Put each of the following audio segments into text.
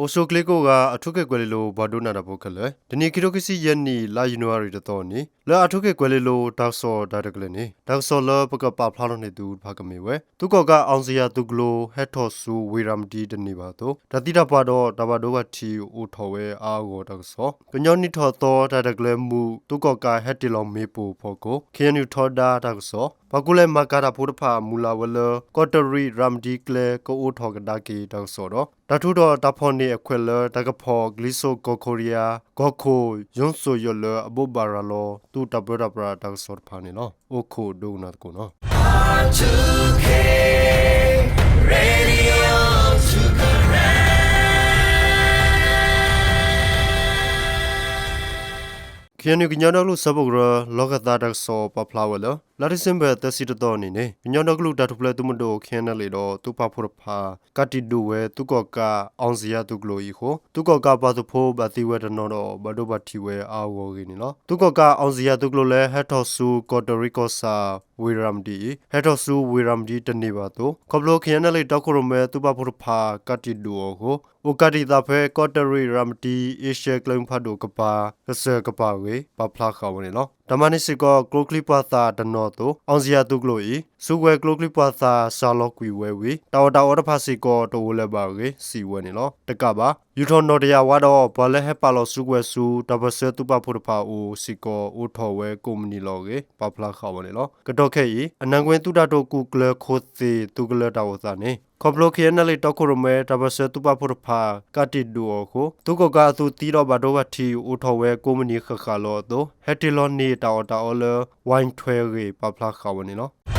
အိၣ်ဆူၣ်ချ့ကိးဂၤ အၣ်ထူခ့ၣ်ကွဲၤလ့လိၤ ပှၤဒိကနၣ်တၢ်ဖိခဲလၢာ်, တနံၤခံထိခံဆံယဲၢ်နံၣ် လါယနူၤအါရံၤတသီအနံၤ လၢအၣ်ထူခ့ၣ်ကွဲၤလ့လိၤ တၢ်ကစီၣ်တၢ်ရဲၣ်တၢ်ကျဲၤန့ၣ် တၢ်ကစီၣ်လၢပကပာ်ဖျါထီၣ်န့ၢ်သုတဖၣ်ကမ့ၢ်ဝဲ သုးကီၣ်ကး အောင်ဇေယျသူးကျိၤ ဟဲထီၣ်ဆူဝ့ၢ်ရၤမတံတန့ၢ်ဘၣ်အသိး တၢ်သံတၢ်ပှၢ်ဒီးတၢ်ဘၣ်ဒိဘၣ်ထံးအိၣ်ထီၣ်ဝဲအါအါဂီၢ်ဂီၢ်တၢ်ကစီၣ်, ကညီနံၣ်ထီၣ်သီတၢ်ရဲၣ်တၢ်ကျဲၤမူး သုးကီၣ်ကးဟဲတ့ၢ်လီၤမ့ၣ်ပိၢ်အဖီခိၣ် ခ့ၣ်အဲၣ်ယူၣ်ထီဒါတၢ်ကစီၣ်, ပှၤကူလဲၤမၤကၤတၢ်ဖိတဖၣ် မုၢ်လၢ်ဝဲလၢ ကီးတရံးရၤမတံကျဲ ကအိးထီၣ်ကဒါက့ၤတၢ်ကစီၣ်ဒီး တၢ်ထူးထီၣ်တၢ်ဖီၣ်န့ၢ်အခွဲးလၢ တၢ်ကဖီၣ် ကလံၤစိးကီၢ်ခိရံယါ ကီၢ်ခိၣ် ယိၣ်စိၣ်ယိၣ်လၢအဘိးဘၣ်ရၤလီၤ သုးတၢ်ပၢတၢ်ပြးတၢ်ကစီၣ်တဖၣ်န့ၣ်လီၤ. အိၣ်ခိးဒိကနၣ်သကိးနီၤ. ခ့ၣ်အဲၣ်ယူၣ် ကညီဒီကလုာ်စၢဖှိၣ်ကရၢ လီၢ်ခၢၣ်သးတၢ်ကစီၣ်ပာ်ဖျါဝဲလၢ လါဒံၣ်စ့ဘၢၣ်သၢဆံတသီအနံၤန့ၣ် ကညီဒီကလုာ်တၢ်ထူၣ်ဖျဲးသုးမုၢ်ဒိၣ် ခ့ၣ်အဲၣ်ယူၣ်လ့ဒီး သုးပာ်ဖှိၣ်တဖၣ် ကးတံာ်ဒုးဝဲ သုးကီၣ်ကး အောင်ဇေယျသူးကျိၤအံၤအဃိ သုးကီၣ်ကးပှၤသုးဖိဘၣ်သံဝဲတနီၤဒီး ဘၣ်ဒိဘၣ်ထံးဝဲအါအါဂီၢ်ဂီၢ်အဂ့ၢ်န့ၣ်လီၤ. သုးကီၣ်ကး အောင်ဇေယျသူးကျိၤလၢ ဟဲထီၣ်ဆူကီးတရံးကီၢ်ဆၣ် ဝ့ၢ်ရၤမတံအံၤ ဟဲထီၣ်ဆူဝ့ၢ်ရၤမတံတန့ၢ်ဘၣ်အသိး ခီဖျိ ခ့ၣ်အဲၣ်ယူၣ်လ့ တီခိၣ်ရိၣ်မဲ သုးပာ်ဖှိၣ်တဖၣ် ကးတံာ်ဒုးအီၤအဃိ အိၣ်ကးတံာ်သးဖဲ ကီးတရံးရၤမတံ အ့ရှၢၣ်ကျဲမုၢ်ဖးဒိၣ်ကပၤ ကစၢၢ်ကပၤအဂ့ၢ် ပာ်ဖျါဃာ်ဝဲန့ၣ်လီၤ. တၢ်မၤန့ၢ်စ့ၢ်ကီး ကျိချံမျိာ်သၣ်တနီၤအသိး အောင်ဇေယျသူးကျိၤအံၤ စုကဝဲၤကျိချံမျိာ်သၣ် စှၤလီၤကွံာ်ဝဲဝံၤ တၢ်အီၣ်တၢ်အီတဖၣ်စ့ၢ်ကီး တအိၣ်လၢၤဘၣ်အဂ့ၢ် စံးဝဲန့ၣ်လီၤ. တကးဘၣ် ယူၢ်ထီၣ်နီၣ်တယၢ်ဝါဒီး ပှၤလၢဟဲပာ်လီၤစုကဝဲၤဆူ တၢ်ပၢၢ်ဆၢသုးပာ်ဖှိၣ်တဖၣ်အအိၣ်စ့ၢ်ကီး အိးထီၣ်ဝဲကိးမုၢ်နံၤလီၤအဂ့ၢ် ပာ်ဖျါဃာ်ဝဲန့ၣ်လီၤ. ကတီၢ်ခဲအံၤ အနါကွ့သုးတၢ်တိာ်ကူၣ်ကျၢၤခိၣ်သ့ၣ် သုးကလၢၤတၢ်အိၣ်သးန့ၣ် ခီဖျိ ခ့ၣ်အဲၣ်ယူၣ်လ့ တီခိၣ်ရိၣ်မဲ တၢ်ပၢၢ်ဆၢသုးပာ်ဖှိၣ်တဖၣ် ကးတံာ်ဒုးအီၤအဃိ သုးကီၣ်ကးအသုးသံဒီးဘၣ်ဒိဘၣ်ထံး အိၣ်ထီၣ်ဝဲကိးမုၢ်နံၤဃၣ်ဃၣ်လီၤအသိး ဟဲတ့ၢ်လီၤန့ၢ်တၢ်အီၣ်တၢ်အီလၢ ဝဲထွဲအဂ့ၢ် ပာ်ဖျါဃာ်ဝဲန့ၣ်လီၤ.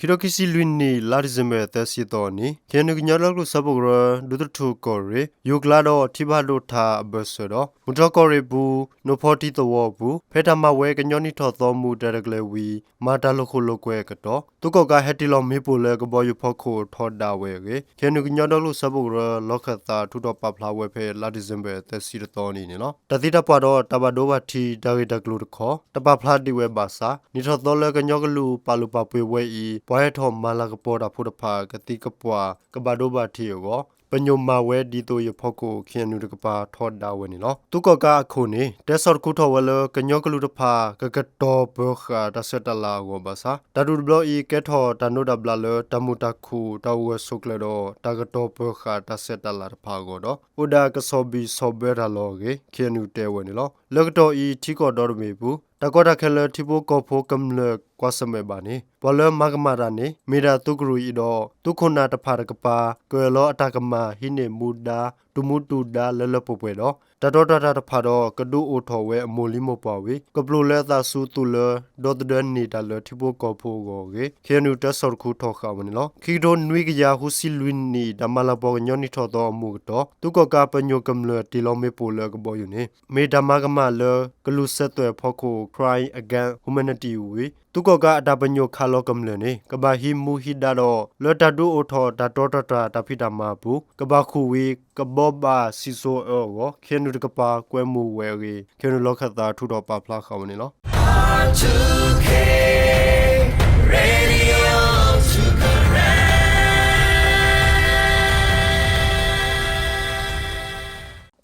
ခံထိခံဆံလွံၢ်နံၣ် လါဒံၣ်စ့ဘၢၣ်သၢဆံသီအနံၤ ခ့ၣ်အဲၣ်ယူၣ် ကညီဒီကလုာ်စၢဖှိၣ်ကရၢ ဒူသထူၣ်ကီၢ်ရ့ၣ် ယူၤကျါဒီးထံဖးဒိၣ်ထးအဘၢၣ်စၢၤဒီး မုၢ်တြီၢ်ကီၢ်ရ့ၣ်ပူၤ နိၣ်ဖီထံသဝီအပူၤ ဖဲတၢ်မၤဝဲကညီနံၣ်ထီၣ်သီမူးတၢ်ရဲၣ်တၢ်ကျဲၤဝံၤ မၤတၢ်လိာ်ခိၣ်လိာ်ကွဲအကတီၢ် သုးကီၣ်ကးဟဲတ့ၢ်လီၤမ့ၣ်ပိၢ်လၢကဘီယူၤဖီခိၣ်ထီဒါဝဲအဂ့ၢ် ခ့ၣ်အဲၣ်ယူၣ် ကညီဒီကလုာ်စၢဖှိၣ်ကရၢ လီၢ်ခၢၣ်သးထုးထီၣ်ပာ်ဖျါဝဲဖဲ လါဒံၣ်စ့ဘၢၣ်သၢဆံတသီအနံၤန့ၣ်လီၤ. တၢ်သံတၢ်ပှၢ်ဒီးတၢ်ဘၣ်ဒိဘၣ်ထံး တၢ်ဂ့ၢ်တၢ်ကျိၤတခီ တပာ်ဖျါဒံးဝဲဘၣ်ဆၣ် နံၣ်ထီၣ်သီလၢကညီကလုာ်ပာ်လုၢ်ပာ်ပှ့ၤဝဲအံၤ ပှၤဟဲထီၣ်မၤလၤကပီၤတၢ်ဖိတဖၣ် ကသံကပှၢ် ကဘၣ်ဒိဘၣ်ထံးအဂီၢ် ပညိၣ်မၤဝဲဒ်သိးအံၤအဖီခိၣ် ခ့ၣ်အဲၣ်ယူၣ်တကပၤထီဒါဝဲန့ၣ်လီၤ. သုးကီၣ်ကးအခိၣ်န့ၣ် တဲဆီၣ်တခူထီၣ်ဝဲလၢ ကညီကလုာ်တဖၣ် ကကတီၤပၢၤဃာ်တၢ်ဆဲးတၢ်လၤအဂီၢ်ဘၣ်ဆၣ် တၢ်ဒုးတဘျီအံၤ ကဲထီၣ်တၢ်နိးတၢ်ဘျးလၢ တၢ်မုာ်တၢ်ခုၣ် တၢ်အိၣ်ဂၢၢ်ဆိးကျၢၤဒီး တၢ်ကတီၤပၢၤဃာ်တၢ်ဆဲးတၢ်လၤတဖၣ်အဂီၢ်ဒီး အိၣ်ဒၣ်ကဆီၣ်ဘံၣ်ဆီၣ်ဘၢတၢ်လီၤအဂ့ၢ် ခ့ၣ်အဲၣ်ယူၣ်တဲဝဲန့ၣ်လီၤ. လၢကတီၢ်အံၤ ထံကီၢ်ဒီတဘ့ၣ်အပူၤ တၢ်ကီတၢ်ခဲလၢထံဖိကီၢ်ဖိကမျၢၢ်ကွၢ်ဆၢၣ်မဲာ်ဘၣ်န့ၣ် ပှၤလၢမၤကမၣ်တၢ်န့ၣ် မ့ၢ်ဒၣ်သုးကရူၢ်အံၤဒီး သုးခိၣ်နၢ်တဖၣ်တကပၤ ကအၢၣ်လီၤအတၢ်ကမၣ် ဟံးန့ၢ်မူဒါ တူၢ်မူတူၢ်ဒါလၢလၢပှဲၤပှဲၤဒီး တၢ်တီတၢ်တြၢ်တဖၣ်ဒီး ကဒုးအိၣ်ထီၣ်ဝဲအမိၢ်လံမိၢ်ပှၢ်ဝံၤ ကပျိာ်လၢအသးဆူသုးလၢ ဒီသဒၢန့ၢ်တၢ်လၢထံဖိကီၢ်ဖိအဂီၢ်အဂ့ၢ် ခ့ၣ်အဲၣ်ယူၣ် တဲဆီၣ်တခူထီၣ်ဃာ်ဝဲန့ၣ်လီၤ. ခံကထိနွံကယၤဃုဆံလွံၢ်နံၣ် တၢ်မၤလၤကပီၤကညီနံၣ်ထီၣ်သီအမူးအကတီၢ် သုးကီၣ်ကးပညိၣ်ကမျၢၢ်တ့ၢ်လီၤမ့ၣ်ပိၢ်လၢကဘီယူၤန့ၣ် မ့ၢ်တၢ်မၤကမၣ်လၢ ကလူၤစဲးသွဲၣ်ဖီခိၣ် Crime Against Humanity ဝံၤ သုးကီၣ်ကးအတၢ်ပညိၣ်ခးလီၤကမျၢၢ်န့ၣ် ကဘၣ်ဟံးမူဟံးဒါဒီး လၢတၢ်ဒုးအိၣ်ထီၣ်တၢ်တီတၢ်တြၢ်တၢ်ဖံးတၢ်မၤအပူၤ ကဘၣ်ဃုာ်ဝံၤ ကဘီဘၣ်စံၣ်စိၤအၢအဂီၢ် ခ့ၣ်အဲၣ်ယူၣ်တကပၤကွဲမုာ်ဝဲအဂ့ၢ် ခ့ၣ်အဲၣ်ယူၣ်လီၢ်ခၢၣ်သးထုးထီၣ်ပာ်ဖျါဃာ်ဝဲန့ၣ်လီၤ.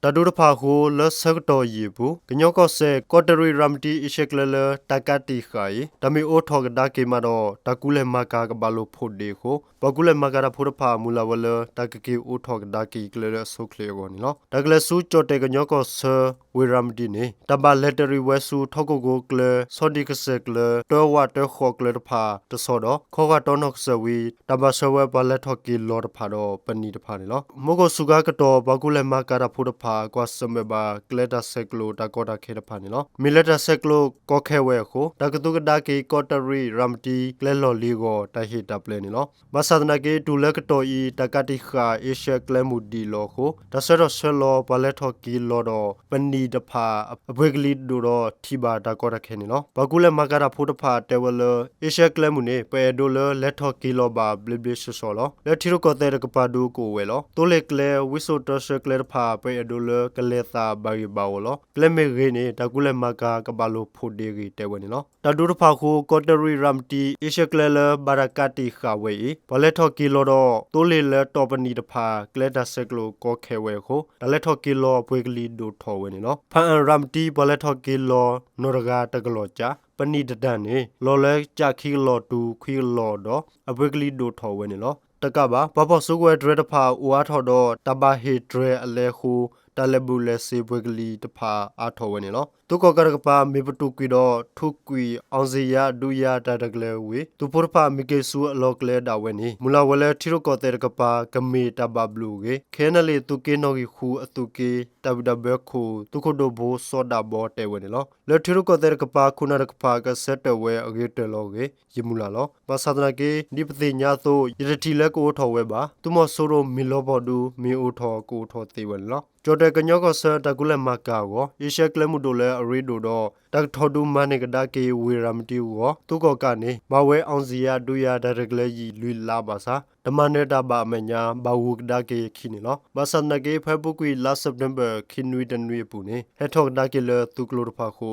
တၢ်ဒုးတဖၣ်အဃိ လၢဆၢကတီၢ်ယံာ်အပူၤ ကညီကီၢ်စဲၣ် ကီးတရံးရၤမတံအ့ရှၢၣ်ကျဲလၢ တၢ်ကးတံာ်ဃာ်အံၤ တၢ်မ့ၢ်အိးထီၣ်ကဒါက့ၤမးဒီး တၢ်ကူလဲၢ်မၤကၤကဘၣ်လိာ်ဖိးဒ့အဃိ ပှၤကူလဲၢ်မၤကၤတၢ်ဖိတဖၣ် မုၢ်လၢ်ဝဲလၢ တၢ်ကက့ၤအိးထီၣ်ကဒါက့ၤကျဲလၢအဆိအချ့အဂီၢ်န့ၣ်လီၤ. တၢ်ကလဲၤဆူကၠီၣ်တဲၣ်ကညီကီၢ်ဆၢ ဝ့ၢ်ရၤမတံန့ၣ် တၢ်ဘၣ်လဲၤတရံးဝဲဆူ ထီၣ်ကိၢ်ကိၤကျဲ ဆီဒံၣ်ကစၢၢ်ကျဲ တၢဝးတၢဃီးကျဲတဖၣ်တဆီဒီး ခီဂာ်တီနီၢ်ကစၢၢ်ဝံၤ တၢ်ဘၣ်ဆှၢဝဲပှၤလဲၤထီၣ်က့ၤလီၤတဖၣ်ဒီး ပနံာ်တဖၣ်န့ၣ်လီၤ. မူခိၣ်စူၤခါကတီၢ် ပှၤကူလဲၢ်မၤကၤတၢ်ဖိတဖၣ် ကွၢ်ဆၢၣ်မဲာ်ဘၣ်ကျဲတၢ်ဆဲးကျိးတၢ်ကီတၢ်ခဲတဖၣ်န့ၣ်လီၤ. မ့ၢ်လၢတၢ်ဆဲးကျိးကီခဲဝဲအဃိ တၢ်ကသူကဒါက့ၤ ကီးတရံးရၤမတံကျဲလီၢ်လံၤအဂီၢ် တၢ်ဟ့ၣ်တၢ်ပျဲန့ၣ်လီၤ. ဘၣ်ဆၣ်သနာ်က့ တုၤလၢကတီၢ်အံၤ တၢ်ကးတံာ်ဃာ်အ့ရှၢၣ်ကျဲမုၢ်ဒံးလီၤအဃိ တၢ်ဆှၢထီၣ်ဆှၢလီၤပှၤလဲၤထီၣ်က့ၤလီၤဒီး ပနံာ်တဖၣ် အပှ့ၤကလံၤဒိၣ်ဒီးထံၣ်ဘၣ်တၢ်ကီတၢ်ခဲန့ၣ်လီၤ. ပှၤကူလဲၢ်မၤကၤတၢ်ဖိတဖၣ်တဲဝဲလၢ အ့ရှၢၣ်ကျဲမုၢ်န့ၣ် ပအဲၣ်ဒိးလၢလဲၤထီၣ်က့ၤလီၤဘၣ်ဘျ့ဘျ့ဆှီဆှီလီၤ. လၢထံရူၢ်ကီၢ်သဲးတကပၤဒုကအိၣ်ဝဲလီၤ. သိလ့ၣ်ကျဲ ဝံစိာ်တၢ်ဆၢကျဲတဖၣ် ပအဲၣ်ဒိး လၢကလဲၤသးဘၣ်ဂ့ၢ်ဘၣ်ဝီလီၤ. ကျဲမ့ၢ်ဂ့ၤန့ၣ် တၢ်ကူလဲၢ်မၤကၤကဘၣ်လိာ်ဖိးဒ့ဂ့ၤ တဲဝဲန့ၣ်လီၤ. တၢ်ဒုးတဖၣ်အဃိ ကီးတရံးရၤမတံ အ့ရှၢၣ်ကျဲလၢ ဘၣ်တၢ်ကးတံာ်ဃာ်ဝဲအံၤ ပှၤလဲၤထီၣ်က့ၤလီၤဒီး သိလ့ၣ်လၢတီၢ်ပနံာ်တဖၣ် ကျဲတၢ်ဆဲးကျိးကီခဲဝဲအဃိ တၢ်လဲၤထီၣ်က့ၤလီၤအပှ့ၤကလံၤဒိၣ်ထီၣ်ဝဲန့ၣ်လီၤ. ဖၣ်အၣ်ရၤမတံ ပှၤလဲၤထီၣ်က့ၤလီၤ နီၢ်တဂၤတကလီၢ်ကၠး ပနံာ်တတၢၢ်န့ၣ် လီၤလၢကၠးခံကလီၢ်တုၤခွံကလီၢ်ဒီး အပှ့ၤကလံၤဒိၣ်ထီၣ်ဝဲန့ၣ်လီၤ. တကးဘၣ် ပှၤဖီၣ်စုကဝဲၤတြဲၤတဖၣ် အိၣ်အါထီၣ်ဒီး တၢ်ဘၣ်ဟ့ၣ်တြဲၤအလဲအဃိ တၢ်လဲၤဘူးလဲၤစ့ၤပှ့ၤကလံၤတဖၣ်အါထီၣ်ဝဲန့ၣ်လီၤ. သုးကီၣ်ကးတကပၤ မ့ၢ်ပတုာ်ကွံာ်ဒီး ထူကွံာ် အောင်ဇေယျ ဒုတိယ တၢ်ရဲၣ်တၢ်ကျဲၤဝံၤ သုးဖိတဖၣ် မ့ၢ်က့ၤဆူအလီၢ်ကျဲဒၣ်ဝဲန့ၣ် မုၢ်လၢ်ဝဲလၢထံရူၢ်ကီၢ်သဲးတကပၤ ကမ့ၢ်တၢ်ဘၣ်ဘျုးအဂ့ၢ် ခ့ၣ်အဲၣ်ယူၣ်အ့ၣ် သုးက့နီၣ်ဂံၢ်ဃုအသုးက့ တၢ်ဘံၣ်တၢ်ဘၢခိၣ် သုးခိၣ်ဒိၣ်ဘိ စီၤဒၣ်ဘီ တဲဝဲန့ၣ်လီၤ. လၢထံရူၢ်ကီၢ်သဲးတကပၤ ခိၣ်နၢ်တကပၤ ကဆၢထၢၣ်ဝဲအဂ့ၤကတၢၢ်လီၤအဂ့ၢ် ယမုၢ်လၢ်လီၤ. ဘၣ်ဆၣ်သနာ်က့ ဒ်ပသ့ၣ်ညါအသိး ယတထံၣ်လၢကအိးထီၣ်ဝဲဘၣ်. သုးမီၤစိရိၤမ့ၢ်လီၤပှီၢ်ဒု မ့ၢ်အိးထီၣ်ကအိးထီၣ်သ့ဝဲန့ၣ်လီၤ. ကၠီၣ်တဲၣ်ကညီကီၢ်ဆၢ တၢ်ကူလဲၢ်မၤကၤအဂီၢ် အ့ရှၢၣ်ကျဲမုၢ်ဒိၣ်လၢအရ့ဒိၣ်ဒီး တၢ်ကထီၣ်ဒုးမၤန့ၢ်ကဒါက့ၤဝ့ၢ်ရၤမတံအဂီၢ် သုးကီၣ်ကးန့ၣ် ဘၣ်ဝဲ အောင်ဇေယျ ဒုတိယ တၢ်ရဲၣ်တၢ်ကျဲၤယံာ်လွံၢ်လါဘၣ်ဆၣ် တမၤနၢၤတၢ်ဘၣ်အမဲာ်ညါ ဘၣ်ဂုၤကဒါက့ၤအခံန့ၣ်လီၤ. ဘၣ်ဆၣ်သနာ်က့ ဖဲအပူၤကွံာ်လါစဲးပထ့ဘၢၣ် ခံနွံတနွံအပူၤန့ၣ် ဟဲထီၣ်ကဒါက့ၤလၢသုးကျိၤတဖၣ်အဃိ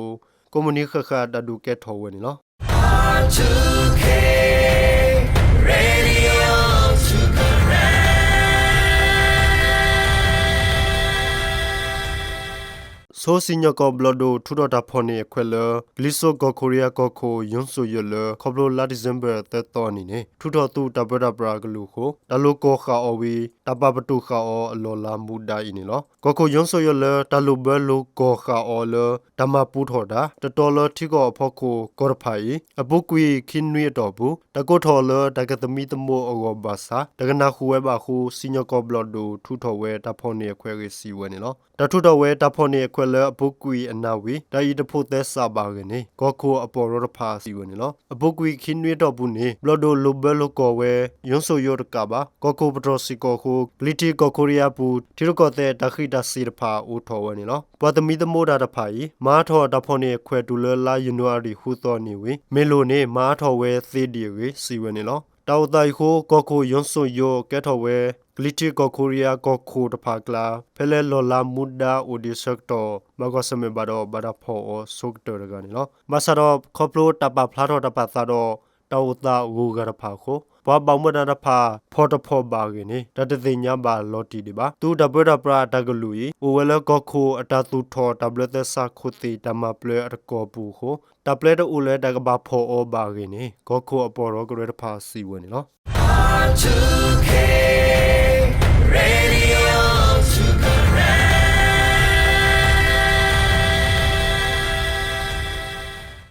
ကိးမုၢ်နံၤဃၣ်ဃၣ် တၢ်ဒုးကဲထီၣ်ဝဲန့ၣ်လီၤ. ဆိစံၣ်ညီၣ်ကွီၢ်ဘျီၣ်ဒိၣ် ထုးထီၣ်တၢ်ဖီၣ်န့ၢ်အခွဲးလၢ ကလံၤစိးကီၢ်ခိရံယါကီၢ်ခိၣ် ယိၣ်စိယိၣ်လၢ ခီဖျိလါဒံၣ်စ့ဘၢၣ် သၢသီအနံၤန့ၣ် ထုးထီၣ်သုးတၢ်ပၢတၢ်ပြးအကလုၢ်အဃိ တၢ်လိာ်ကီၢ်ဃာ်အီၤဝံၤ တၢ်ပာ်ပတုာ်ဃာ်အီၤအလီၢ်လၤမူဒါအံၤန့ၣ်လီၤ. ကီၢ်ခိၣ်ယိၣ်စိယိၣ်လၢ တၢ်လိာ်ဘၢလိာ်ကီၢ်ဃာ်အီၤလၢ တၢ်မၤပူထီၣ်တၢ် တတီလၢထံကီၢ်အဖီခိၣ်ကီၢ်တဖၣ်အံၤ အပူၤကွံာ်ခံနွံအတီၢ်ပူၤ တၢ်ကိးထီၣ်လၢတၢ်ကသမံသမိးအဂီၢ်ဘၣ်ဆၣ် တကနၣ်ဃုာ်ဝဲဘၣ်အဃိ စံၣ်ညီၣ်ကွီၢ်ဘျီၣ်ဒိၣ် ထုးထီၣ်ဝဲတၢ်ဖီၣ်န့ၢ်အခွဲးအဂ့ၢ်စံးဝဲန့ၣ်လီၤ. တၢ်ထုးထီၣ်ဝဲတၢ်ဖီၣ်န့ၢ်အခွဲးလၢအပူၤကွံာ်အနၣ်ဝံၤ တၢ်အံၤတဖိးသဲစးဘၣ်အဂ့ၢ်န့ၣ် ကီၢ်ခိၣ်အပီၢ်ရီတဖၣ်စံးဝဲန့ၣ်လီၤ. အပူၤကွံာ်ခံနွံအတီၢ်ပူၤန့ၣ် ဘျီၣ်ဒိၣ်လိာ်ဘၢလိာ်ကီၢ်ဝဲ ယိၣ်စိယိၣ်တကးဘၣ် ကီၢ်ခိၣ်ပတြီၢ်စ့ၢ်ကီးအဃိ ကလံၤထံးကီၢ်ခိရံယါအပူၤ ထံရူၢ်ကီၢ်သဲးတၢ်ဃံးတၢ်စ့ၤတဖၣ်အိးထီၣ်ဝဲန့ၣ်လီၤ. ပှၤသမံသမိးတၢ်တဖၣ်အံၤ မၤအါထီၣ်တၢ်ဖီၣ်န့ၢ်အခွဲးတုၤလၢလါယနူၤအါရံၤဃုသီအနံၤဝံၤ မ့ၢ်လိၣ်န့ၣ် မၤအါထီၣ်ဝဲသ့ဒံးအဂ့ၢ် စံးဝဲန့ၣ်လီၤ. တၢ်အိၣ်သးအံၤအဃိ ကီၢ်ခိၣ်ယိၣ်စိယိၣ်ကဲထီၣ်ဝဲ ကလံၤထံးကီၢ်ခိရံယါကီၢ်ခိၣ်တဖၣ်အကျါ ဖဲလၢလီၢ်လၤမူဒါအိၣ်ဒံးအဆၢကတီၢ် ဘၣ်ကွၢ်ဆၢၣ်မဲာ်ဘၣ်ဒီး ဘၣ်တၢ်ဖီၣ်အီၤဆိကတၢၢ်တဂၤန့ၣ်လီၤ. ဘၣ်ဆၣ်ဒီး ခီဖျိတၢ်ပာ်ဖျါထီၣ်တၢ်ပာ်သးဒီး တၢ်အိၣ်သးဂုၤဂၤတဖၣ်အဃိ ပှၤဘၣ်မူဘၣ်ဒါတဖၣ် ဖီၣ်တဖီၣ်ဘၣ်အဂ့ၢ်န့ၣ် တၢ်တသ့ၣ်ညါဘၣ်လီၤတံၢ်ဒံးဘၣ်. သုးတၢ်ပၢတၢ်ပြးအတၢ်ကလုၢ်အံၤ အိၣ်ဝဲလၢကီၢ်ခိၣ်အတၢ်သူၣ်ထီၣ်တၢ်ဘျၢသဲစးခိၣ်သ့ၣ်တၢ်မၤပျဲအတကီၢ်ပူၤအဃိ တၢ်ပျဲတအိၣ်လၢတၢ်ကဘၣ်ဖီၣ်အီၤဘၣ်အဂ့ၢ်န့ၣ် ကီၢ်ခိၣ်အပီၢ်ရီကရၢတဖၣ်စံးဝဲန့ၣ်လီၤ.